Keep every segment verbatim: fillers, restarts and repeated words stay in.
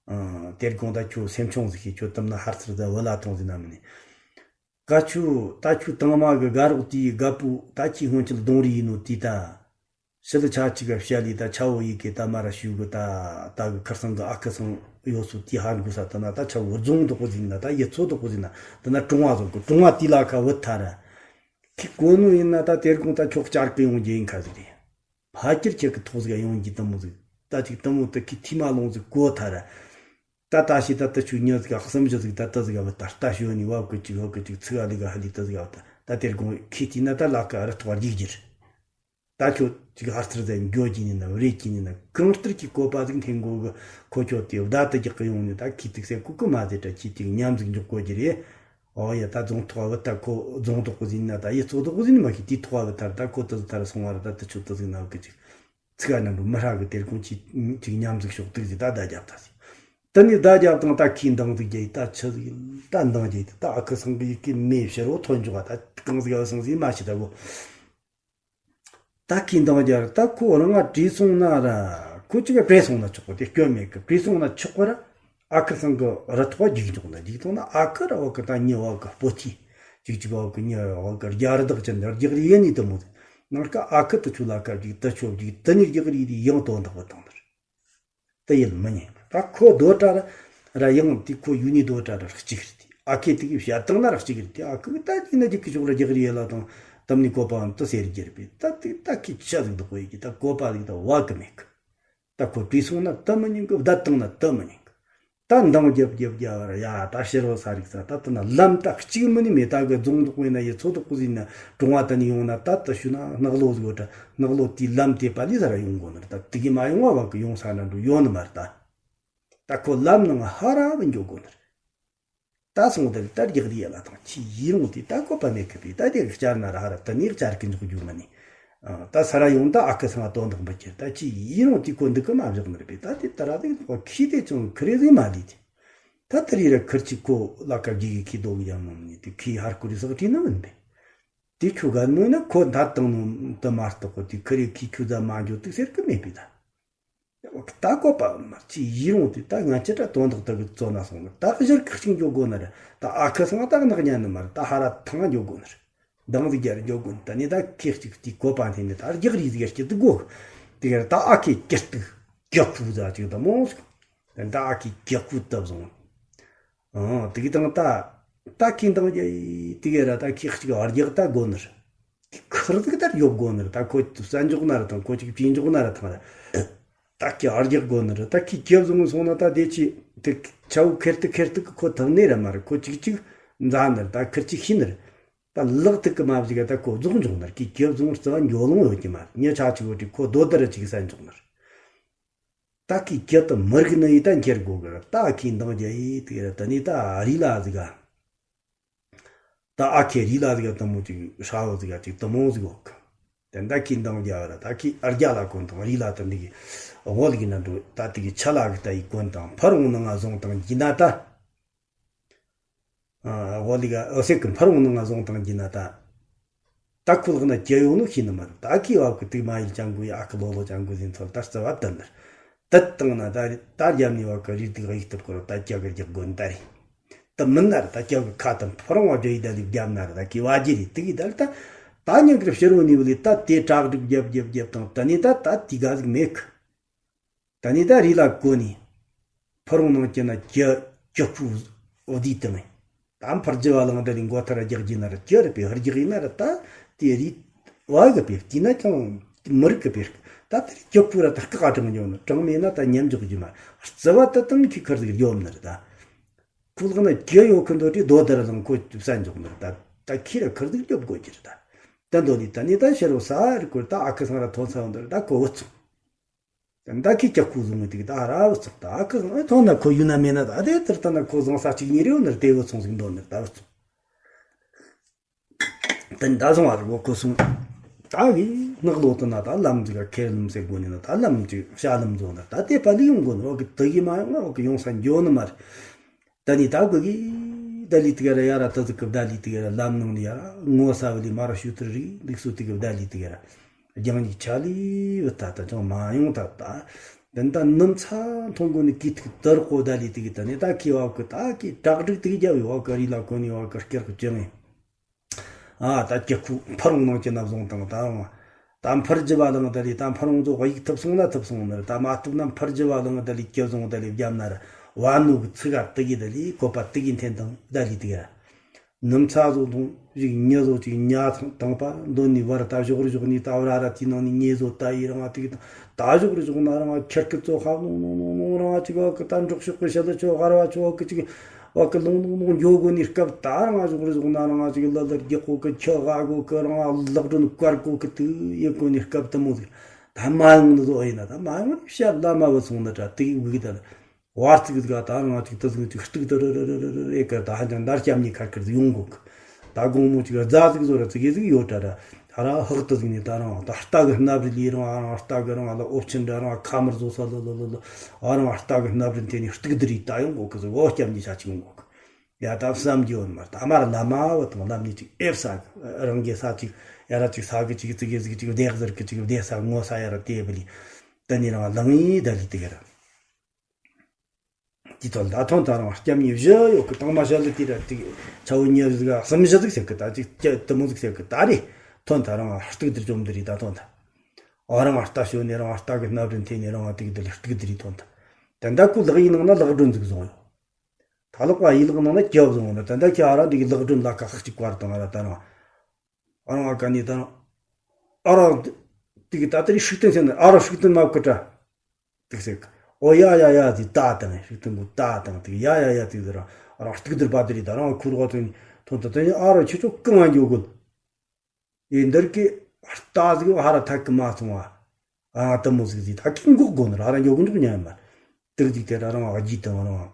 ཨ། དེ་དགོང་ད་ཁྱོད་སེམས་ཆུང་ཟིག་གིས། ཁྱོད་དམ་ན་ཧར་ཚུར་ད་བུ་ལ་ཐོངས་ཟིན་ན་མིན་ནི། ག་ཆུ་ད་ཆུ་དང་མ་གི་དགའ་རོགས་དེའི་དགའ་པོ་ད་ཁྱི་སྔོན་ཆད་གདོང་རིས་ཡིན་ནོ་དེ་ད། ཕྱི་ལ་ཆ་གཅིག་ག་བཤད་ལི་ད་ཆ་བོ་ཡི་གེ་ད་མ་ར་ཞུ་གི། ད་ད་གི་ཁར་སང་གི་ཨ་ཁུ་སང་ཡོད་སོ་དེ་ཧ་གོ་ས། ད་ན་ད་ཆ་བོ་རྫོང་དོག་གོ་ཟིན་ན། ད་ཡི་ཚོ་དོག་གོ་ཟིན་ན། ད་ན་གྲོང་བ་བཟོ་གི། གྲོང་བ་དེ་ལ་ཁ་བུད་ཐ་ར། ཁི་གོ་ནོ་ཡིན་ན་ད་དེར་གོང་ད་ཁྱོག་བཅར་གི་ཡོང་རྒྱུ་ཡིན་ཁ་ཟིག་རེད། ཕ་ཁྱེར་ཁྱེད་ཀྱི་ཐོག་ཟིག་ཡོང་རྒྱུ་དུ་མོ་ཟིག། ད་ཅིག་དུ་མོ་དུ་ཁི་ཐི་མ་ལོང་ཟིག་གོ་ཐ་ར། ད་ད་ཤི་ད་ད་ཆུ་ཉི་ཟིག་གསུམ་བཞི་ཟིག་ད་ད་ཟིག་བ་ད་ལྟ་ཞོ་ནི་བབ་གི་ཅིག་བབ་གི་ཅིག་ཚིག་ཨ་ལི་ག་ཧ་ལི་ད་ཟིག་བ་ད། ད་དེར་གོང་ཁི་ཐི་ན་ད་ལ་ཀ་རི་ཐོག་རྒྱུག་རྒྱུ་རེད། ད་ཁྱོད་ཅིག་ཧར་ཚུར་ཟེར་འགྱོ་གྱི་ནི་ན་རེད་ཀྱི་ནི་ན། གང་ལྟར་གྱི་བཀོད་པ་ཟིག་འཐེན་དགོ་གི། ཁོ་ཁྱོད་དེ་བདའ་དུ་རྒྱག་གི་ཡོང་ནི། ད་ཁྱི་ཏིག་སེ་ཀུ་ཀུ་མ་ཟེར་དྲ་ཁྱི་ཏིག་ཉམས་ཟིག་འཇོག་གོ་གི་རེད། ཨོ་ཡ། ད་རྫོང་ཐོག་བུད་ཐ། ཁོ་རྫོང་ཐོག་གི་ཟིན་ན་ད་ཡི་ཚོ་ཐོག་གི་ཟིན་མ་ཤེས། དེ་ཐོག་བུད་ཐ་ར། ད་ཁོ་ཏི་ཟིག་ཐ་ར་སོང་བ་ར། ད་ཏི་ཆོ་ཏི་ཟིག་ན་བུ་གི་ཅིག་ཚིག་ཨ་ན་འགྲོ་མི་ཧྲ་གི། དེར་ཁོང་ཅིག་ཅིག་ཉམས་ཟིག་ཤོག་ཏིག་ཟིག་ད་ད་རྒྱབ་ཐ་ཟིག། ད་ནི་ད་རྒྱབ་དང་ད་ཁྱི་འདང་ཟིག་རྒྱ་ཡི་ད་ཆི་ཟིག་ད་འདང་རྒྱ་ཡི་ད་ཨ་ཁུ་སང་གི་ཡི་གི་མེ་ཕྱི་རོ་ཐོན་འཇོག་ད་གང་ཟིག་ཨ་སང་ཟིག་མ་ཤེས་ད་གོ། ད་ཁྱི་འདང་རྒྱ་ར་ད་ཁོ་རང་ང་བྲོས་སོང་ན་ར། ཁོ་ཅིག་ག་བྲོས་སོང་ན་ཆོག་གོ། དེ་སྐྱོན་མེད་གི། བྲོས་སོང་ན་ཆོག་གོ་ར། ཨ་ཁུ་སང་གི་རི་ཐོག་རྒྱུག་འཇོག་ན་རྒྱུག་ཐོག་ན་ཨ་ཁུ་ར་བ་གི་ད་ཉི་བ་གི་སྤོ་ཐི་ཅིག་ཅིག་བ་གི་ཉི་བ་གི་རྒྱ་རི་དག་ཅན་འདི་རྒྱག་རི་ཡེ་ནི་དུ་མོ་ནང་ཀ་ཨ་ཁུ་དུ་ཆུ་ལ་ཀ་རྒྱུག་དུ་ཆོ་རྒྱུག་དུ་ནི་རྒྱག་རི་ཡི་ཡང་དོན་དག་པ་དང་ནི། དེ་ཡིན་མི་ཉན། ད་ཁོ་རྡོ་གྲྭ་ར་ར་ཡང་དེ་ཁོ་ཡུ་ནི་རྡོ་གྲྭ་ར་གཅིག་རེད། དེ་ཨ་ཁེ་དེ་གི་བཤད་སྟངས་ན་ར་གཅིག་རེད། དེ་ཨ་ཁུ་ད་ཅིག་ན་ཅིག་གི་ཕྱོགས་ར་རྒྱག་རེས་ཡ་ལ་དང་དམ་ནི་གོ་པའམ་དུ་ཟེར་རྒྱུ་རེད་པས། ད་དེ་ད་ཁི་ཆ་ཟིག་འདུག་གོ་ཡི་གི། ད་གོ་པ་ཟིག་ད་བ་གི་མེད་གི། ད་ཁོ་བྲིས་སོང་ན་དུ་མི་ཉན་གི། བརྡ་བཏང་ན་དུ་མི་ཉན་གི། ད་འདང་རྒྱབ་རྒྱབ་རྒྱབ་ར་ཡ། ད་ཕྱི་རོལ་ས་རིག་ས་ད་དུ་ན་ལམ་ད་གཅིག་མི་ནི་མེད། ད་གི་རྫོང་དོག་ཡིན་ན་ཡི་ཚོ་དོག་གི་ཟིན་ན་གྲོང་བ་དུ་ནི་ཡོང་ན་ད་དུ་ཤུ་ན་ནག་ལོ་ཟིག་ཡོད་དྲ། ནག་ལོ་དེའི་ལམ་དེ་པ་ལི་ས་ར་ཡོང་དགོ་ནི་རེད། ད་དེ་གི་མ་ཡོང་བ་བ་གི་ཡོང་ས་ན་འགྲོ་ཡོད་ནི་མ་རེད་ད། ད་ཁོ་ལམ་ནང་ཧ་ར་བ་འགྱོ་དགོ་ནི་རེད། ད་སོང་དེར་ད་རྒྱག་རེས་ཡ་ལ་དང་ཁྱི་ཡི་རུང་དེ་ད་བཀོད་པ་མེད་གི་པས། ད་དེ་གི་བསྐྱར་ན་ར་ཧ་ར་དུ་ནི་བསྐྱར་གི་འཇོག་རྒྱུ་མ་ནི། ཨ། ད་ས་ར་ཡོང་ད་ཨ་ཁུ་སང་དོན་དག་འབུ་ཁྱེར། ད་ཁྱི་ཡི་རུང་དེ་ཁོ་འདུག་གི་མ་བཞག་ནི་རེད་པས། ད་དེ་ད་ར་དེ་ཁོ་ཁྱི་དེ་ཅུང་ཁི་རེ་ཟིག་མ་ལུས་ཏེ། ད་དེ་རི་ར་ཁིར་ཅིག་ཁོ་ལ་ཀ་རྒྱུག་གི་ཁྱི་རྡོ་གི་ཡང་མོ་ནི་དེ་ཁྱི་ཧར་ཁུ་རི་ཟག་བྲིས་ན་མིན་པས། དེ་ཁྱོད་ག་མོ་ན་ཁོ་ད་བཏང་ནོ་དུ་མ་གཏོགས་གོ་དེ་ཁི་རེ་ཁྱི་ཁྱོད་ཟ་མ་འཇོག་དུ་ཟེར་གི་མེད་པས་ད། ད་བཀོད་པ་མ་ཅི་ཡི་རུང་དེ་ད་ང་ཅི་ད་དོན་དག་ད་གི་བཙོ་ན་སོང་ནི། ད་གཞིར་ཁག་ཅིག་འཇོག་དགོ་ནི་རེད། ད་ཨ་ཁུ་སང་ད་ནག་ཉན་ནི་མ་རེད། ད་ཧ་ར་ཐང་འཇོག་དགོ་ནི་རེད། འདང་ཟིག་རྒྱར་འཇོག་དགོ་ནི། ད་ནི་ད་ཁེ་གཅིག་དེ་བཀོད་པ་འཐེན་ནི་ད་རྒྱག་རེས་ཟིག་སྐྱིད་དུ་དགོ། དེ་གར་ད་ཨ་ཁེ་སྐྱིད་སྟུག་རྒྱག་ཕུག་ཟ་ཅིག་ད་མོ་ཟིག། ད་ཨ་ཁེ་རྒྱག་ཕུག་བཏབ་སོང་། ཨང་། དེ་གི་དང་ད་ད་ཁེ་འདང་རྒྱ་ཡི་དེ་ག་ར་ད་ཁེ་གཅིག་ཨ་རྒྱག་ད་དགོ་ནི་རེད། ཁིར་ཟིག་ད་ཡོད་དགོ་ནི་རེད། ད་ཁོ་ས་འཇོག་ན་ར་ཐང་། ཁོ་ཅིག་ཅིག་འཇོག་ན་ར་ཐང་ར། ད་ཁི་ཨར་རྒྱག་དགོ་ནི་རེད། ད་ཁི་ཁྱེད་བཟུང་སོང་ན་ད་དེ་ཅི་དེ་ཆའུ་ཁེར་ཏི་ཁེར་ཏི་གི་ཁོ་ཐང་ནི་ར་མ་རེད། ཁོ་ཅིག་ཅིག་འཛའ་ནི་རེད། ད་ཁིར་ཅིག་ཤི་ནི་རེད། ད་ལག་ཐིག་གི་མ་བཞི་ག་ད་ཁོ་རྫོགས་འཇོག་ནི་རེད། ཁི་ཁྱེད་བཟུང་རྩ་བ་འགྱོ་ལོང་ཡོད་ཀྱི་མ་རེད། ཉི་ཆ་ཅིག་འོ་དེ་ཁོ་རྡོ་དར་ཅིག་ས་འཇོག་ནི་རེད། ད་ཁི་ཁྱེད་དུ་མི་རིག་ནི་ཡི་ད་འཁྱེར་དགོ་གི་རེད། ད་ཁི་འདང་རྒྱ་ཡི་དེ་རེད། ད་ནི་ད་རི་ལ་ཟིག་ག་ད་ཨ་ཁེ་རི་ལ་ཟིག་དུ་མོ་ཅིག་ཧྲ་བོ་ཟིག་ཅིག་དུ་མོ་ཟིག་འོག་དེ་ད་ཁི་འདང་རྒྱ་ར་ད་ཁི་ཨར་རྒྱ་ལ་གོན་དང་རི་ལ་དུ་འདི་གི་འོ་ལི་གི་ན་འགྲོ། ད་དེ་གི་ཆ་ལ་གི་ད་ཡི་གོན་དང་ཕར་འོང་ནང་ང་བཟུང་དང་གི་ན་ད། ཨ། འོ་ལི་ག་འོ་སེ་གི་ཕར་འོང་ནང་ང་བཟུང་དང་གི་ན་ད། ད་ཁུ་ལག་ན་ཀྱ་ཡོང་ནོ་ཤི་ནི་མ་རེད། ད་ཁི་བ་གི་དུག་མ་ཡིལ་ཅང་གུ་ཡི་ཨ་ཁི་ལོ་ལོ་ཅང་གུ་ཟིན་ཚོར་ད་རྩ་བ་དུ་ནི་རེད། དུ་བཏང་ན་ད་རི་ད་རྒྱབ་ནི་བ་གི་རི་དུག་གཡུག་ཐུབ་གི་རོ། ད་ཀྱ་གི་རྒྱག་དགོ་ནི་ད་རེད། དུ་མིན་ན་རེད། ད་ཀྱ་གི་ཁ་དང་ཕུ་རང་བ་རྒྱ་ཡི་ད་ལི་རྒྱབ་ན་རེད། ད་ཁི་བ་རྒྱི་རེད། དུག་གི་ད་ལི་ད་ད་ཉིན་གི་ཕྱི་རོ་ནི་བ་ལི་ད་དེ་དྲག་སྒྲིག་རྒྱབ་རྒྱབ་རྒྱབ་དང་ད་ནི་ད་ད་དེ་ག་ཟིག་མེད་གི། ད་ནི་ད་རི་ལ་གོ་ནི། ཕུ་རོང་ནང་སྐྱེ་ན་ཀྱ་ཀྱ་ཕུ་འོ་དི་དེ་མེད། ད་ཕར་རྒྱུ་བ་ལང་ད་ནི་མགོ་ཐར་རྒྱག་རྒྱུ་ན་ར་ཀྱ་རེད་པས། ཧར་རྒྱག་ཡིན་ན་ར་ད་དེ་རི་བ་གི་པས། དེ་ན་ཀྱང་མི་རིག་གི་པས། ད་དེ་རི་ཀྱ་ཕུ་ར་ད་སྐག་གྲང་འཇོག་ནི། གྲང་མེད་ན་ད་ཉམས་འཇོག་རྒྱུ་མ་རྩ་བ་ད་དང་ཁི་ཁར་ཟིག་རྒྱོབ་ནི་རེད། ད་ཁུ་ལག་ན་ཀྱ་ཡོད་ཁི་འདོད་དེ་རྡོ་དར་ལང་ཁོ་ས་འཇོག་ནི་རེད། ད་ད་ཁི་ར་ཁར་ཟིག་རྒྱོབ་དགོས་ཀྱི་རེད། ད་ད་འདོད་ནི་ད་ནི་ད་ཕྱི་རོ་ས་རི་ཀོར་ད་ཨ་ཁུ་སང་ར་ཐོན་ས་འོང་ད་ར་ད་ཁོ་བུད་སོང་། ད་ཁི་ཀྱ་ཁུ་བཟུང་ངི་དེ་གི་ད་ར་བུད་སོང་། ད་ཨ་ཁུ་སང་ཐོན་ན་ཁོ་ཡུལ་ན་མེད་ན་ད་དེ་ལྟར་ད་ན་ཁོ་བཟང་ས་གཅིག་གཉིས་རེ་ཡོད་ནི་རེད། དེ་བུད་སོང་ཟིག་འདོད་ནི་རེད། ད་བུད་སོང་། ད་ནི་ད་བཟང་བ་རི་གོ་ཁོ་སོང་། ད་གི་ནག་ལོ་དུ་ན་ད་ལམ་ཟིག་ག་ཁེར་ལམ་ཟེར་དགོ་ནི་ན་ད་ལམ་ཅིག་བྱ་ལམ་བཟོ་ན་ད་དེ་པ་ལི་ཡོང་དགོ་ནི། འོ་གི་དུ་གི་མ་ཡོང་ང་འོ་གི་ཡོང་ས་འགྱོ་ནི་མ་རེད། ད་ནི་ད་གོ་གི་ད་ལི་དེ་ག་ར་ཡ་ར་ད་ཟིག་གི་ད་ལི་དེ་ག་ར་ལམ་ནང་ནི་ཡ་ར་ངོ་ས་བ་ལི་མ་ར་ཤུ་ཐུར་རི་འདུག་སུ་དེ་གི་ད་ལི་དེ་ག་ར་རྒྱང་ཉིག་ཆ་ལི་བུད་ད་ད་ཅང་མ་ཡོང་ད་ད། དེ་ད་ནུབ་ཚ་མཐོང་གོ་ནི་གི་ཐིག་དར་གོ་ད་ལི་ཏི་གི་ད་ནི་ད་ཁི་བ་གི་ད་ཁི་བྲག་སྒྲིག་ཏི་གི་རྒྱབ་བ་གི་རི་ལ་གོ་ནི་བ་གི་སྐྱར་གི་ཅང་ཨེ། ཨ་ད་ཀྱི་ཁུ་ཕར་ནང་ཅི་ན་བཟུང་དང་ད་རང་ད་འཕར་རྒྱུ་བ་ལང་ད་ལི་ད་འཕར་ནང་ཚོ་གཡུག་ཐུབ་སོང་ན་ཐུབ་སོང་ནི་ད་མ་ཐུབ་ན་འཕར་རྒྱུ་བ་ལང་ད་ལི་ཀྱི་བཟུང་ད་ལི་རྒྱབ་ན་ར་བ་ནུ་གི་ཚི་ག་ཏི་གི་ད་ལི་གོ་པ་ཏི་གི་འཐེན་དང་ད་ལི་ཏི་གི་ར། ནུབ་ཚ་བཟོ་དང་རིག་ཉི་བཟོ་ཅིག་ཉ་དང་པ་འདོན་ནི་བར་ད་ཞོག་རི་ཞོག་ནི་ད་བར་ཨ་ར་ཏི་ནང་ནི་ཉེ་བཟོ་ད་ཡི་རང་ཏི་གི་དང་ད་ཞོག་རི་ཞོག་ན་རང་ཁྱེར་ཀི་ཙོ་ཁ་ལོང་ལོང་ལོང་ལོང་རང་ཅིག་བ་ཀི་ད་འབྲོག་ཤོག་གི་ཤ་ལ་ཆོ་ཧར་བ་ཆོ་ཀི་ཅིག་བ་ཀི་ལོང་ལོང་ལོང་འགྱོ་གོ་ནི་སྐབས་ད་རང་ཞོག་རི་ཞོག་ན་རང་ཅིག་ལ་ལར་རྒྱག་གོ་ཀི་ཁྱི་ཧ་གོ་ཀི་རང་ལག་སྒྲོན་བཀར་གོ་ཀི་དུ་ཡེ་གོ་ནི་སྐབས་དུ་མོ་ཟིག་ད་མ་ཡོང་ནི་བཟོ་ཨེ་ན་ད་མ་ཡོང་ནི་ཤ་ལ་མ་བུད་སོང་ནི་ད་ཏི་གི་བུ་གི་ད་ལ། བར་ཚིག་ཟིག་ད་རང་ཅིག་ཏི་ཟིག་ཅིག་སྟུག་ཏི་རི་རི་རི་རི་རི་ཀར་ད་ཧ་ཅང་འདར་སྐྱབས་ཉེ་ཁར་ཁར་ཟིག་ཡོང་གོ་གི། ད་དགོང་མོ་ཅིག་རྫ་ཟིག་བཟོ་ར་ཙི་གེ་ཟིག་ཡོད་དྲ་ར་ཧ་ར་ཧག་ཏི་ཟིག་ནི་ད་རང་ད་རྟ་གི་སྣབས་རི་ལི་རང་ཨ་རང་རྟ་གི་རང་ཨ་ལ་ཨོབ་ཆིན་འདྲ་རང་ཁ་མར་བཟོ་ས་ལ་ལ་ལ་ལ་ཨ་རང་རྟ་གི་སྣབས་རི་འཐེན་ནི་སྟུག་ཏི་རི་ད་ཡོང་གོ་གི་ཟིག་འོ་སྐྱབས་ཉེ་ཆ་ཅིག་ཡོང་གོ་གི། ཡ་ད་བསམ་རྒྱུ་ཡོད་མ་རེད། ད་མར་ལ་མ་བ་དང་ལམ་ནི་ཅིག་ཨེབ་ས་རང་གི་ས་ཅིག་ཡ་ར་ཅིག་ས་གི་ཅིག་ཙི་གེ་ཟིག་ཅིག་བདེ་གཟར་གི་ཅིག་བདེ་ས་ངོ་ས་ཡ་ར་དེ་བི་ལི་ད་ནི་རང་ལང་ཡི་ད་ལི་དི་གི་ར། དེ་ཚོ་ལ་ཐོན་ད་རང་སྐྱབས་གཉིས་བཞི་ཡོད་གི་དང་མ་བྱ་ལི་དེ་ར་དེ་ཆ་བོ་གཉིས་ཟིག་གསུམ་བཞི་ཟིག་ཟེར་གི་ད་ཅིག་ཅི་དུ་མོ་ཟིག་ཟེར་གི་ད་རེ་ཐོན་ད་རང་སྟུག་དེར་བཅོམ་དེ་རེད་ད་ཐོན་ད། ཨ་རང་རྟ་ཞོན་ནས་རང་རྟ་གི་སྣབས་རི་འཐེན་ནས་རང་དེ་གི་དེ་ལ་སྟུག་དེ་རེད་ཐོན་ད། དེ་འདྲ་ཁོ་ལག་ཡིན་ནང་ན་ལག་སྒྲོན་ཟིག་བཟུང་ཡོད། ད་ལག་པ་ཡིན་ལག་ནང་ན་རྒྱབ་བཟུང་ཡོད་ན་དེ་འདྲ་ཁྱེད་ཨ་རང་དེ་གི་ལག་སྒྲོན་ལ་ཁ་ཁ་ཅིག་བཀར་དང་ཨ་ར་ད་རང་། ཨ་རང་ཨ་ཀ་ནི་ད་རང་ཨ་རང་དེ་གི་ད་དེ་རེ་ཤུགས་བསྟན་ཟེར་ན་ཨ་རང་ཤུགས་བསྟན་མ་བཀོད་དྲ། ཏིག་སེ། ཨོ་ཡ་ཡ་ཡ་ཟིག་ད་དང་ཤུགས་བསྟན་གོ་ད་དང་ཏིག་ཡ་ཡ་ཡ་ཏིག་ཟེར་རང་སྟུག་དུར་པ་དེ་རེད་ད་རང་ཁུར་བ་ཐོན་ཐོན་ད་དེ་ནི་ཨ་རོ་ཁྱེད་ཚོ་གང་ང་འགྱོ་དགོས། ཨེ་འདིར་གི་རྟ་ཟིག་ཧ་ར་ཐག་གི་མ་སོང་བ། ཨ་དེ་མོ་ཟིག་ཟིག་ད་ཁྱི་འགོག་དགོས་ནི་ར་ར་འགྱོ་གི་འཇུག་ཉན་མ། ཏིག་ཟིག་དེ་ར་རང་བ་རྒྱུས་དང་རང་།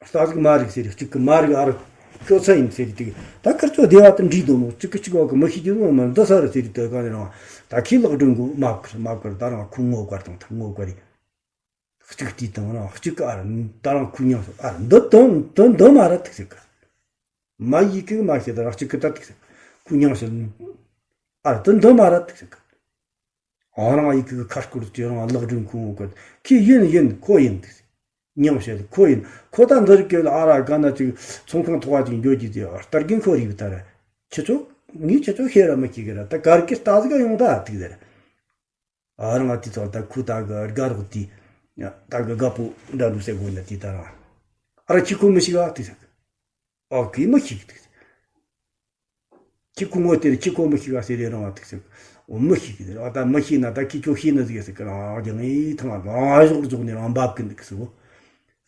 རྟ་ཟིག་མ་རིག་ཟེར་གཅིག་གི་མ་རིག་ཨ་རོ་ཁྱོད་ཚ་ཡིན་ཟེར་ཏིག་ད་ཁར་ཚོ་བདེ་བ་དང་འདྲིས་དོ་ནོ་གཅིག་གི་གཅིག་བ་གི་མི་ཤེས་རྒྱུ་ནོ་མ་འདི་ས་ར་ཟེར་ཏིག་ག་ནི་རང་ད་ཁྱི་ལག་སྒྲོན་གོ་མ་བཀར་མ་བཀར་ད་རང་ཁུ་ངོ་བཀར་དང་ཐ་ངོ་བཀར་རེད། གཅིག་དྲིས་དང་རང་གཅིག་གི་ཨ་ར་ད་རང་ཁུ་ཉང་ཤོ་ཨ་ར་འདི་དོན་དོན་འདི་མ་ར་ཐིག་ཟེར་ག་མ་ཡི་གི་མ་ཤེས་ད་རང་གཅིག་གི་ད་ཐིག་ཟེར་ཁུ་ཉང་ཤོ་ཨ་ར་དོན་འདི་མ་ར་ཐིག་ཟེར་ག་ཨ་རང་ཡི་གི་ཁ་སྐོར་དེ་རང་ལག་སྒྲོན་ཁུ་ངོ་བཀར་ཁྱི་ཡིན་ཡིན་ཁོ་ཡིན་ཐིག་ཟེར་ཉང་ཤོ་ཁོ་ཡིན་ཁོ་ད་འདིར་སྐྱེལ་ཨ་ར་ག་ན་ཅིག་ཚོང་ཁང་ཐོག་བ་ཅིག་འགྱོ་རྒྱུ་དེ་ཨ་རྟ་རྒན་ཁོ་རིག་ད་ར་ཁྱི་ཚོ་ངས་ཁྱི་ཚོ་ཤེས་ར་མི་ཤེས་གི་ར་ད་གར་གི་རྟ་ཟིག་ཡོང་ད་ཐིག་ཟེར། ཨ་རང་ཨ་དེ་ཚོ་ད་ཁུ་ད་གི་དགའ་རོགས་དེ། ད་གི་དགའ་པོ་འདྲ་འདུག་ཟེར་དགོས་ན་དེ་ད་རང་། ཨ་ར་ཁྱི་ཁུ་མི་ཤིག་ཨ་དེ་ཟེར། ཨ་ཁི་མི་ཤིག་དེ། ཁྱི་ཁུ་ངོ་དེར་ཁྱི་ཁོ་མི་ཤིག་ཨ་ཟེར་རེ་རང་ཨ་དེ་ཟེར། འོ་མི་ཤིག་དེ་ཨ་ད་མི་ཤིག་ན་ད་ཁྱི་ཁྱོ་ཤིག་ན་ཟིག་ཟེར་གི་རང་རྒྱ་ངའི་ཐང་ཨ་རང་ཞོག་རྫོགས་ནས་རང་འབབ་གི་འདུག་ཟེར་གོ།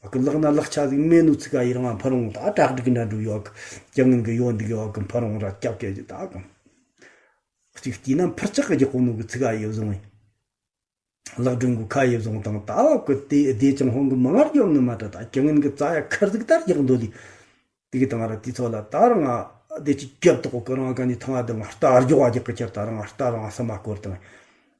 ཨ་ཁི་ལག་ན་ལག་ཆ་ཟིག་མེད་ནུ་ཚིག་ཨ་ཡི་རང་ཨ་ཕ་རོང་ད་དྲག་སྒྲིག་འདྲ་འགྲོ་ཡོད་གི་རྒྱ་ངན་གི་ཡོད་འདུག་ཡོད་གི་ཕ་རོང་ར་སྐྱབས་སྐྱེ་ཅི་ད་གང་། གཅིག་བལྟས་ན་འཕུར་ཆག་གི་རྒྱག་གོ་ནོ་གི་ཚིག་ཨ་ཡི་བཟུང་བས། ལག་སྒྲོན་གི་ཁ་ཡི་བཟུང་དང་ད་བ་གི་དེ་བདེ་ཅང་ཧོང་གི་མང་ང་རྒྱབ་ནི་མ་ད་ད་ཀྱི་ངན་གི་རྩ་ཡ་ཁར་ཟིག་ད་རྒྱག་འདོད་ལི། དེ་གི་དང་ར་དེ་ཚོ་ལ་ད་རང་ང་བདེ་ཅི་རྒྱབ་དོག་གི་རང་ག་ནི་ཐང་ཨ་དང་རྟ་རྒྱོག་བ་རྒྱག་གི་ཁྱེར་ད་རང་རྟ་རང་སེམས་མ་སྐོར་དང་།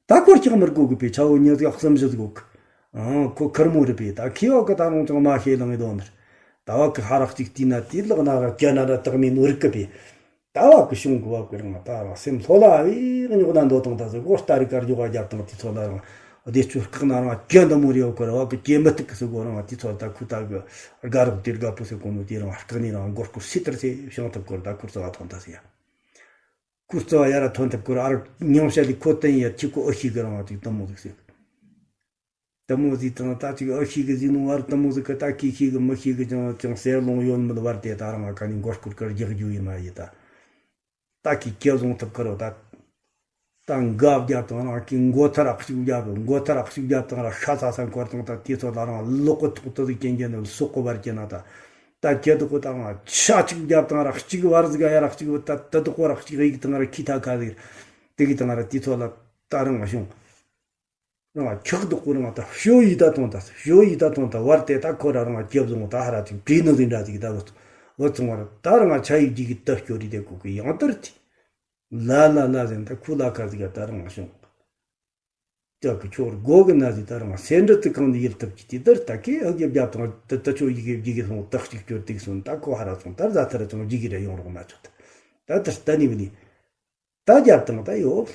ད་སྐོར་ཀྱག་མི་དགོས་གི་པའི་ཆ་བོ་ཉི་ཟིག་གསུམ་བཞི་ཟིག་གོ་གི། ཨང་ཁོ་ཁེར་མོ་རེད་པས་ད་ཁེ་བ་གི་ད་རུང་ཅང་མ་ཤེས་ལང་ཡི་དོན་ནར། ད་བ་གི་ཧ་རག་ཅིག་བལྟས་ན་དེ་ལག་ན་ར་རྒྱ་ན་ར་དག་མེད་ནོ་རིག་གི་པས། ད་བ་གི་གཞུང་གི་བ་གི་རང་ད་རང་སེམས་ལྷོ་ལ་བའི་རྙོག་ན་འདོད་དང་ད་ཟེར་གོ་རྟ་རི་དཀར་རྒྱུག་བ་རྒྱབ་དང་དེ་ཚོ་ལ་རང་བདེ་ཆུ་སྐག་ན་རང་རྒྱ་འདི་མོ་རེ་བ་གི་ར་བ་གི་སྐྱེ་མི་ཐུག་གི་ཟེར་གོ་རང་དེ་ཚོ་ད་ཁུ་ད་གི་དགའ་རོགས་དེ་དགའ་པོ་ཟེར་གོ་ནོ་དེ་རང་སྐག་ནི་རང་མགོ་སྐོར་སི་ཏར་ཚེ་བྱང་ཐབས་གོ་ར་ད་ཁུར་ཚ་བ་ཐོང་ད་ཟེར་ཡ། ཁུར་ཚ་བ་ཡ་ར་ཐོན་ཐབས་གོ་ར་ཨ་ར་ཉང་ཤ་ལི་ཁོ་ཏན་ཡ་ཁྱི་ཁོ་ཨ་ཤི་གི་རང་བ་ཅིག་དམ་མོ་ཟིག་ཟེར། དེ་མོ་ཟིག་དང་ད་ཅིག་ཨ་ཤི་གི་ཟིག་ནོ་བར་དེ་མོ་ཟིག་གི་ད་ཀི་ཤི་གི་མི་ཤི་གི་ཅང་ཅང་སེར་ལོང་ཡོད་མི་བར་དེ་ད་རང་ཨ་ཀ་ནི་མགོ་སྐོར་ཀར་རྒྱག་རྒྱུ་ཡིན་མ་ཡི་ད། ད་ཀི་ཀེ་བཟུང་ཐུབ་ཁར་བ་ད། ད་འགའ་བརྒྱབ་དང་རང་ཀི་མགོ་ཐར་ཨ་ཤི་བརྒྱབ་མགོ་ཐར་ཨ་ཤི་བརྒྱབ་དང་ར་ཤ་ཚ་ས་འཁོར་དང་ད་དེ་ཚོ་ད་རང་ལོག་གི་ཐོག་ཏུ་ཟིག་ཀེན་ཀེན་ནི་སོག་གི་བར་ཀེན་ན་ད། ད་ཀེ་དུ་གོ་ད་རང་ཤ་གཅིག་བརྒྱབ་དང་ར་གཅིག་བར་ཟིག་ཡ་ར་གཅིག་བ་ད་ད་དུ་གོ་ར་གཅིག་ཡིག་དང་ར་ཁི་ཐ་ཁ་ཟིག་དེ་གི་དང་ར་དེ་ཚོ་ལ་ད་རང་བྱུང་། རང་ཁྱག་དུ་ཁོ་རང་ད་ཞོ་ཡི་ད་ཐོང་ད་ཞོ་ཡི་ད་ཐོང་ད་བར་དེ་ད་ཁོ་ར་རང་རྒྱབ་བཟུང་ད་ཧ་ར་ཅིག་བྲིས་ནི་ཟིན་འདྲ་ཅིག་ད་བུ་བུ་ཚང་བར་ད་རང་ཆ་ཡི་ཅིག་གི་ད་སྐྱོ་རི་དེ་ཁུ་གི་ཡང་དར་ཏི་ལ་ལ་ལ་ཟིན་ད་ཁུ་ལ་ཁ་ཟིག་ད་རང་བྱུང་། ད་གི་ཁྱོར་སྒོ་གི་ན་ཟིག་ད་རང་སེ་འདྲི་ཏི་གང་ནི་ཡིལ་ཐབས་ཀྱི་དེ་དར་ད་ཀི་ཨ་རྒྱབ་རྒྱབ་དང་ད་ད་ཆོ་ཡི་གི་ཡི་གི་སོང་ད་ཅིག་སྐྱོ་ཏི་སོང་ད་ཁོ་ཧ་ར་སོང་ད་རྫ་ཐར་ཅང་ཡི་གི་ར་ཡོང་རོགས་མ་ཆོད་ད་ད་དར་ད་ནི་བི་ནི། ད་རྒྱབ་དང་ད་ཡོད།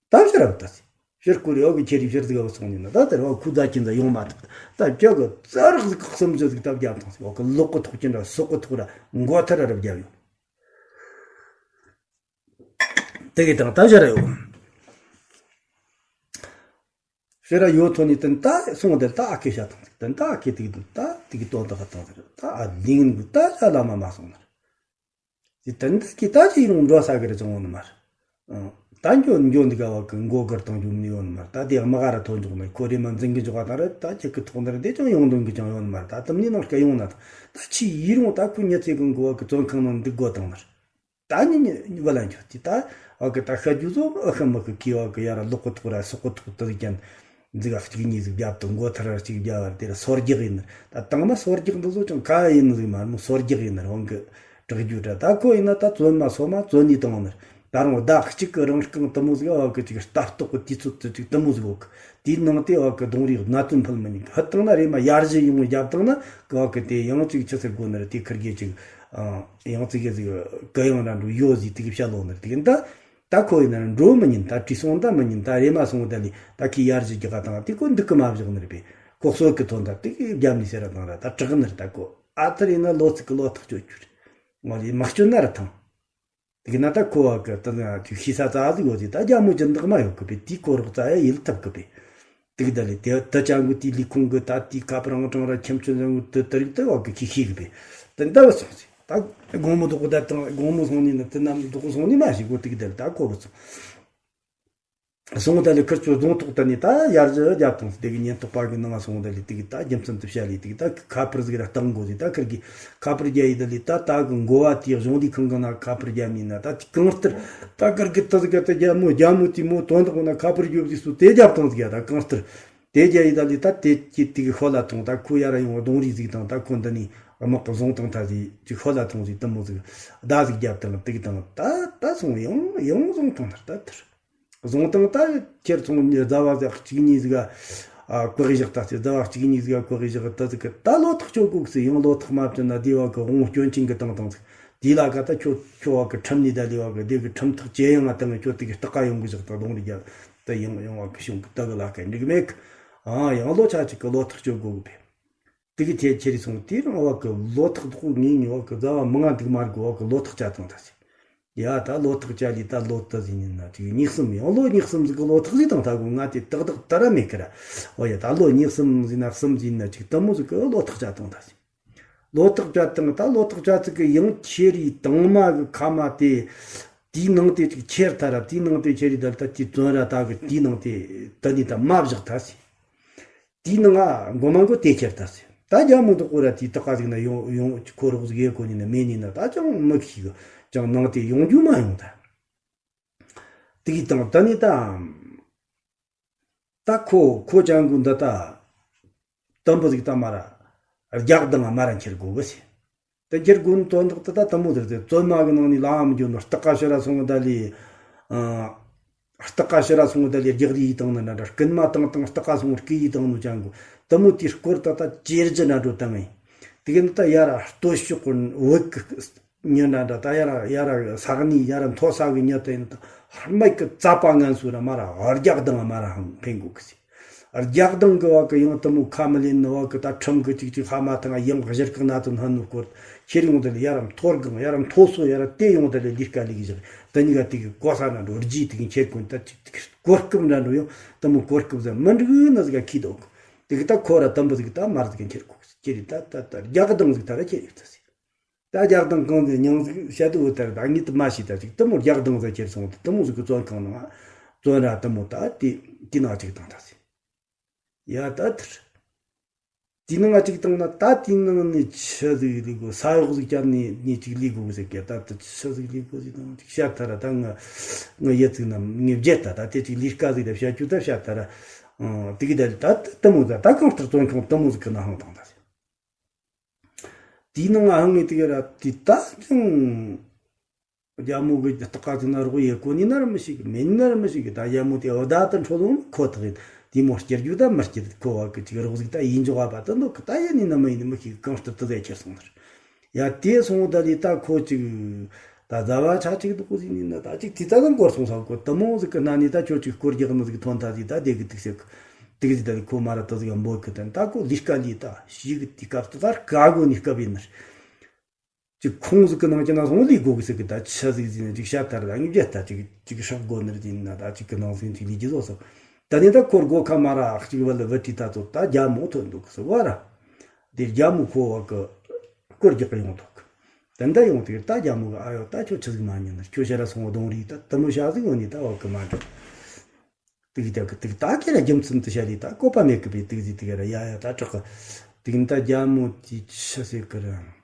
ད་ཕྱིར་ར་བཏང་སི། ཕྱིར་བསྐོར་ཡོད་གི། ཁྱེད་རིགས་ཕྱིར་ཟིག་བ་སོང་ནས་ན། ད་དེར་བ་ཁུ་རྫ་ཁྱི་འཛའ་ཡོང་མ་ཐུབ། ད་ཅག་གི་རྩ་རག་ཟིག་ཁག་སུམ་ཅུ་ཟིག་ད་བརྒྱབ་བཏང་ཟིག། བ་གི་ལོག་གི་ཐོག་ཅི་འདྲ་སོག་གི་ཐོག་ར་མགོ་ཐར་ར་བརྒྱབ་ཡོང་། དེ་གི་དང་ད་ཞེ་ར་ཡོད། ཞེ་ར་ཡོད་ཐོན་ནས་དེ་ད་སོང་། དེ་ད་ཨ་ཁེ་བཤད་བཏང་ཟིག། དེ་ད་ཨ་ཁེ་དེ་གི་ད་དེ་གི་དོན་དག་བཏང་ཟིག། ད་ཨ་ལིང་གི་ད་ཞ་ལ་མ་མ་སོང་ནར། དེ་དེ་འདི་གི་ད་ཅི་ཡིན་རུང་འགྲོ་ས་གི་རེད་ཅང་ཡོང་ནི་མ་རེད། ཨང་། ད་འགྱོ་འགྱོ་འདི་ག་བ་གི་མགོ་སྒུར་དང་འགྱོ་ནི་ཡོད་ནི་མ་རེད། ད་དེ་དམག་ར་ཐོན་འཇོག་ནི་ཁོ་རེ་མ་འཛིན་གི་འཇོག་པ་དང་རེད། ད་ཅི་གི་ཐོག་འདིར་འདི་ཅང་ཡོང་འདོན་གི་ཅང་ཡོད་ནི་མ་རེད། ད་དམ་ནི་ནང་སྐད་ཡོང་ན་ད་ད་ཆི་ཡིན་རུང་ད་ཁོ་ཉི་ཚེ་གི་མགོ་བ་གི་བཙོན་ཁང་ནང་འདུག་དགོས་དང་ནི་རེད། ད་ཉི་ཉི་བ་ལ་འགྱོ་དེ་ད་བ་གི་ད་ཤ་རྒྱུ་ཚོ་ཨ་ཤ་མི་གི་གི་བ་གི་ཡ་ར་ལོག་གི་ཐོག་ར་སོག་གི་ཐོག་ཏུ་ཀྱང་། འཛི་ག་གཅིག་གཉིས་ཟིག་བརྒྱབ་དང་མགོ་ཐར་གཅིག་བརྒྱབ་བར་དེར་སོར་རྒྱག་ཡིན་ནི། ད་དང་མ་སོར་རྒྱག་འདི་ཚོ་ཅང་ག་ཡིན་ནི་ཟིག་མ་རེད་མོ། སོར་རྒྱག་ཡིན་ནི་རང་གི་དྲག་རྒྱུ་འདྲ། ད་ཁོ་ཡིན་ན་ད་བཙོན་མ་སོ་མ་བཙོན་ནི་བཏང་ནི། ད་རང་བདག་གཅིག་གི་རང་རྐང་དུ་མོ་ཟིག་བ་གི་ཅིག་ལྟ་རྟོག་གི་དུས་ཚོད་དུ་ཅིག་དུ་མོ་ཟིག་བོ་གི། དེའི་ནང་དེ་བ་གི་གདོང་རིས་གནད་དོན་ཕུལ་མི་ཉན་གི། ཧུད་བཏང་ན་རེ་མ་ཡར་ཞུ་ཡོང་བརྒྱབ་བཏང་ན་གི་བ་གི་དེ་ཡང་ཅིག་ཆི་ཟེར་དགོས་ནི་རེད། དེ་ཁིར་གེ་ཅིག་ཡང་ཙི་གེ་ཟིག་གི་ཡང་ར་འགྲོ་ཡོད་ཟིག་དེ་གི་བཤད་ལོ་ནི་རེད། དེ་གི་ད། ད་ཁོ་ཡིན་ན་འགྲོ་མི་ཉན། ད་བྲིས་སོང་ད་མི་ཉན། ད་རེ་མ་སོང་ད་ལི་ད་ཁི་ཡར་ཞུ་རྒྱག་ག་དང་དེ་ཁོ་འདུག་གི་མ་བཞག་ནི་རེད་པས། ཁོ་གསོད་གི་ཐོན་ད་དེ་གི་རྒྱབ་ནི་ཟེར་ར་དང་ར་ད་དྲག་ནི་རེད། ད་ཁོ་ཨ་ཐར་ཡིན་ན་ལོ་ཚིག་གི་ལོ་ཐག་གཅོད་རྒྱུ་རེད། ང་ལི་མ་སྐྱོན་ན་ར་ཐང་། དེ་གི་ན་ད་ཁོ་བ་གི་ད་ན་དུ་ཤི་ས་རྩ་ཟིག་ཡོད་ཟིག། ད་རྒྱ་མོ་ཅི་འདག་མ་ཡོད་གི་པས། དེ་ཁོ་རོག་རྩ་ཡ་ཡིལ་ཐབས་གི་པས། དེ་གི་ད་ལི་དེ་ད་ཅང་གི་དེ་ལི་ཁུང་གི་ད་དེ་ཁ་པར་ཨང་གྲངས་ར་ཁྱིམ་ཆུ་ཟང་གི་དེ་དེ་རིགས་དེ་བ་གི་ཁི་ཤི་གི་པས། དེ་འདའ་བ་སོང་ཟིག། ད་དགོང་མོ་དུ་གོ་ད་དང་དགོང་མོ་སོང་ནི་ན་དེ་ནམ་དུ་གོ་སོང་ནི་མ་ཤི་གོ། དེ་གི་ད་ལི་ད་ཁོ་བ་སོང་། སོང་ད་ལི་ཁིར་ཆུ་རྫོང་ཐོག་ད་ནི་ད་ཡར་ཞུ་རྒྱབ་ཐང་དེ་གི་ཉེན་རྟོག་པ་གི་ནང་སོང་ད་ལི་དེ་གི་ད་རྒྱུ་མཚན་དུ་བཤད་ལི་དེ་གི་ད་ཁ་པར་ཟིག་ར་བཏང་གོ་ཟིག། ད་ཁིར་གི་ཁ་པར་རྒྱ་ཡི་ད་ལི་ད་ད་གི་འགོ་བ་དེ་གཞུང་འདི་ཁང་གི་ན་ཁ་པར་རྒྱ་མི་ན་ད་དེ་གང་ལྟར་ད་ཁིར་གི་ད་ཟིག་ག་ད་རྒྱ་མོ་རྒྱ་མོ་དེ་མོ་དོན་དག་ན་ཁ་པར་རྒྱོབ་ཟིག་སུ་དེ་རྒྱབ་ཐང་ཟིག་ཡ། ད་གང་ལྟར་དེ་རྒྱ་ཡི་ད་ལི་ད་དེ་ཀྱི་དེ་གི་ཤོ་ལ་ཐོང་ད་ཁོ་ཡ་ར་ཡོང་གདོང་རིས་ཟིག་དང་ད་ཁོ་འདི་ནི་དམག་གི་བཟུང་བཏང་ཐ་ཟིག་ཅིག་ཤོ་ལ་ཐོང་ཟིག། དེ་མོ་ཟིག་བརྡ་ཟིག་རྒྱབ་དང་དེ་གི་དང་ད་ད་སོང་ཡང་ཡང་བཟུང་བཏང་ཐར་ད་ཐར། བཟུང་བཏང་ད་ཁྱེར་སོང་ནི་རྫ་བ་ཟིག་གཅིག་གཉིས་ཟིག་ཨ་བཀོག་བཞག་ད་ཟིག། རྫ་བ་གཅིག་གཉིས་ཟིག་ཨ་བཀོག་བཞག་ད་ཟིག་གི་ད་ལོ་ཐག་ཆོད་གོ་གི་ཟིག། ཡང་ལོ་ཐག་མ་བཅད་ན་དེ་བ་གི་དབང་སྐྱོན་ཅན་གི་བཏང་བཏང་ཟིག། དེ་ལ་ག་ད་ཁྱོད་ཁྱོད་བ་གི་ཁྲིམས་ནི་ད་ལི་བ་གི་དེ་གི་ཁྲིམས་ཐག་ཇེ་ཡང་ང་བཏང་ངི་ཁྱོད་དེ་གི་སྟག་ག་ཡོང་གི་ཟིག། ད་གདོང་རི་རྒྱབ་ད་ཡང་ཡང་བ་གི་བྱུང་གི་ད་གི་ལ་ཀ་འགྲིག་མེད་གི། ཨ་ཡང་ལོ་ཆ་གཅིག་གི་ལོ་ཐག་ཆོད་གོ་གི་བས། དེ་གི་ཐད་ཁྱེར་སོང་དེ་རང་བ་གི་ལོ་ཐག་དོག་ངེས་ངེས་བ་གི་རྫ་བ་མི་ང་འདུག་མ་རྒོ་བ་གི་ལོ་ཐག་བཅད་བཏང་ད་ཟིག། ཡ་ད་ལོ་ཐག་བཅད་ལི་ད་ལོ་ད་ཟིག་ཡིན་ན་ཅིག་གཉིས་གསུམ་ཡང་ལོ་གཉིས་གསུམ་ཟིག་གི་ལོ་ཐག་ཟིག་བཏང་ད་གོ་ང་དེ་ཏག་ཏག་ད་ར་མེད་ཀི་ར། འོ་ཡ་ད་ལོ་གཉིས་གསུམ་ཟིག་ན་གསུམ་ཟིག་ཡིན་ན་ཅིག་དེ་མོ་ཟིག་གི་ལོ་ཐག་བཅད་བཏང་ད་ཟིག། ལོ་ཐག་བཅད་བཏང་ད་ལོ་ཐག་བཅད་ཟིག་གི་ཡང་ཁྱེར་རི་དང་མ་གི་ཁ་མ་དེ་དེའི་ནང་དེ་ཅིག་ཁྱེར་ཐ་ར། དེའི་ནང་དེ་ཁྱེར་རི་ད་ལི་ད་དེ་བཙོན་ར་ད་གི་དེའི་ནང་དེ་ད་ནི་ད་མ་བཞག་ད་ཟིག། དེའི་ནང་ང་མགོ་མ་མགོ་དེ་ཁྱེར་ད་ཟེར། ད་རྒྱ་མོ་འདུག་གོ་ར་དེའི་ཏག་ཀ་ཟིག་ན་ཡོང་ཡོང་ཁོ་རོག་ཟིག་ཡེ་གོ་ནི་ན་མེད་ནི་ན་ད་ཅང་མི་ཤེས་གི། ཅང་ནང་དེ་ཡོང་རྒྱུ་མ་ཡོང་ད། དེ་གི་དང་ད་ནི་ད་ད་ཁོ་ཁོ་ཅང་གུ་འདི་ད་དམ་པོ་ཟིག་ད་མ་ར་རྒྱག་དང་མ་ར་འཁྱེར་དགོ་གི་ཟེར། དེ་ཁྱེར་དགོས་ནི་དོན་དག་དེ་ད་དེ་མོ་ཟེར་ཟེར། བཙོན་མ་གི་ནང་ནས་ལའང་མི་འགྱོ་ནོ་སྟག་ཀ་ཕྱི་ར་སོང་ད་ལི། ཨ། སྟག་ཀ་ཕྱི་ར་སོང་ད་ལི་རྒྱག་རི་ཡི་བཏང་ནི་འདྲ་འདྲ། རྐུན་མ་བཏང་བཏང་སྟག་ཀ་སོང་རྐུ་ཡི་བཏང་ནོ་ཅང་གོ། དེ་མོ་དེའི་སྐོར་ད་ད་ཇེ་ལྗི་འདྲ་འགྲོ་བཏང་ངས། དེ་གི་ནི་ད་ཡ་ར་ལྟོ་ཕྱོགས་གོ་བོད་གི་ཉི་འདྲ་འདྲ་ད་ཡ་ར་ཡ་ར་ས་གནས་ཡ་ར་མཐོ་ས་གི་ཉི་དེ་ནི་ད་ཧར་མིག་གི་རྩ་པ་ངན་སོ་ར་མ་ར་རྒྱག་དང་མ་ར་ཧང་འཕེན་གོ་གི་ཟེར། རྒྱག་དང་གི་བ་གི་ཡང་དེ་མོ་ཁ་མི་ལེན་ནི་བ་གི་ད་ཁྲིམས་གི་ཅིག་ཅིག་ཧ་མ་ཐང་ཡང་གཞིར་གི་ན་དུ་སྣ་ནུ་སྐོར་ཁྱེར་ཡོང་དེ་ལ་ཡ་ར་མཐོ་སྒང་ཡ་ར་མཐོ་སོ་ཡ་ར་དེ་ཡོང་དེ་ལ་ལས་ཀ་ལས་གི་བཞག། དེ་གཉིས་ཀ་དེ་གི་གོ་ས་ན་འགྲོ་རྗེས་དེ་གི་ཁྱེར་གོ་ད་ཅིག་ཅིག་གོ་སྐབས་འདྲ་འགྲོ་ཡང་དེ་མོ་གོ་སྐབས་ཟ་མི་འགྲིག་ན་ཟིག་ག་ཁྱི་དོག། དེ་གི་ད་ཁོ་ར་དམ་པོ་ཟིག་ད་མར་ཟིག་ཁྱེར་གོ་ཁྱེར་ད་ད་ད་རྒྱག་དང་ཟིག་ད་ར་ཁྱེར་ཡོད་ད་ཟིག། ད་རྒྱག་དང་གང་ཟིག་མྱང་ཟིག་བཤད་དུ་འོ་ད་ར་ད་ངི་དུ་མ་ཤི་ད་ཅིག་དེ་མོ་རྒྱག་དང་ཟིག་ཁྱེར་སོང་དེ་དེ་མོ་ཟིག་གི་བཙོན་ཁང་ནང་བཙོན་ར་དེ་མོ་ད་དེ་དེ་ནང་ཅིག་བཏང་ད་ཟིག། ཡ་ད་དེར། དེའི་ནང་ང་གཅིག་བཏང་ན་ད་དེའི་ནང་ནས་ཆི་ཟིག་ལས་དགོས། ས་འོག་ཟིག་བཅར་ནས་ནས་གཅིག་ལས་དགོས་ཟེར་གི། ད་དེ་ཆི་ཟིག་ལས་དགོས་ཟིག་དང་གཅིག་བཤད་ཐ་ར་ད་ང་ང་ཡ་ཙིག་ན་ངས་བརྗེད་ད། ད་དེ་གཅིག་ལས་ཀ་ཟིག་ད་བཤད་རྒྱུ་ད་བཤད་ཐ་ར། ཨང་། དེ་གི་ད་ད་དེ་མོ་ད་ད་གང་ལྟར་བཙོན་ཁང་དེ་མོ་ཟིག་གི་ནང་ཧང་བཏང་ད་ཟེར། དེའི་ནང་ང་ཧང་ངེ་དེ་གི་ར་དེ་ད་ཅང་། རྒྱ་མོ་གི་རྟགས་ཀ་ཟིག་ན་རོགས་ཡེ་གོ་ནི་ན་ར་མི་ཤེས་གི། མེད་ནི་ན་ར་མི་ཤེས་གི། ད་རྒྱ་མོ་དེ་འོ་ད་དུ་འཕྲོ་ལོང་ཁོ་ཐག་ཡིན། དེ་མོ་སྐྱེར་རྒྱུ་ད་མི་སྐྱེར་ཁོ་བ་གི་ཅིག་རོགས་ཟིག་ད་ཡིན་འཇོག་བ་ད་འདོད་གི། ད་ཡེ་ནི་ན་མ་ཡིན་ནི་མི་ཤེས་གི། གང་ལྟར་དུ་ཟེ་ཁྱེར་སོང་ནར། ཡ་དེ་སོང་ད་ལི་ད་ཁོ་ཅིག་ད་ ད་ཟླ་བ་ཆ་གཅིག་འདུག་གོ་ཟིག་ནི་ན་ད་ཅིག་དེ་ཙ་ཙམ་འགོར་སོང་ས་གོ། དེ་མོ་ཟིག་གི་ན་ནི་ད་ཁྱོད་ཅིག་སྐོར་རྒྱག་ནི་ཟིག་ཐོན་ཐ་ཟིག་ད་དེ་གི་ཏིག་སེ་གི་ཏིག་ཟིག་ད་ཁོ་མ་ར་ཏི་ཟིག་ཡང་འབོད་གི་དན་ད་ཁོ་ལི་སྐ་ལི་ད་ཞིག་གི་དེ་སྐབས་དུ་ད་དཀའ་གོ་ནི་སྐབས་ཡིན་ནི། ཅིག་ཁོང་ཟིག་གི་ནང་གི་ན་སོང་ལི་གོ་གི་ཟིག་གི་ད་ཆི་ཟིག་ཟིན་ཅིག་ཤ་ཐར་ད་ངེས་བྱེད་ད་ཅིག་ཅིག་ཧྲག་གོ་ནི་ར་ཟིན་ན་ད་ཅིག་གི་ནང་སོང་ཅིག་ལི་ཇི་བཟོ་སོ། ད་ནི་ད་ཁོར་གོ་ཁ་མ་ར་ཅིག་བ་ལི་བ་ཏི་ད་ཚོ་ད་རྒྱ་མོ་ཐོན་འདུག་གི་སོ་བ་ར། དེ་རྒྱ་མོ་ཁོ་བ་གི་སྐོར་རྒྱག་གི་ཡོང་ཐོག་གི། དེ་འདྲ་ཡོང་དུས་ད་རྒྱ་མོ་གི་ཨ་ཡོ་ད་ཁྱོད་ཆི་ཟིག་མ་ཉན་ནི་ཁྱོད་ཤ་ར་སོང་བ་གདོང་རིས་ད་དེ་མོ་ཤ་ཟིག་ཡོང་ནི་ད་བ་གི་མ་འགྲོ། དུག་རྒྱག་གི་དུག་ད་ཁྱེད་ར་རྒྱུ་མཚན་དུ་བཤད་ལི་ད་བཀོད་པ་མེད་གི་པའི་དུག་ཟིག་དུག་ར་ཡ་ཡ་ད་དྲག་གི། དུག་ནི་ད་རྒྱ་མོ་དེ་ཆི་ཟེར་གི་ར།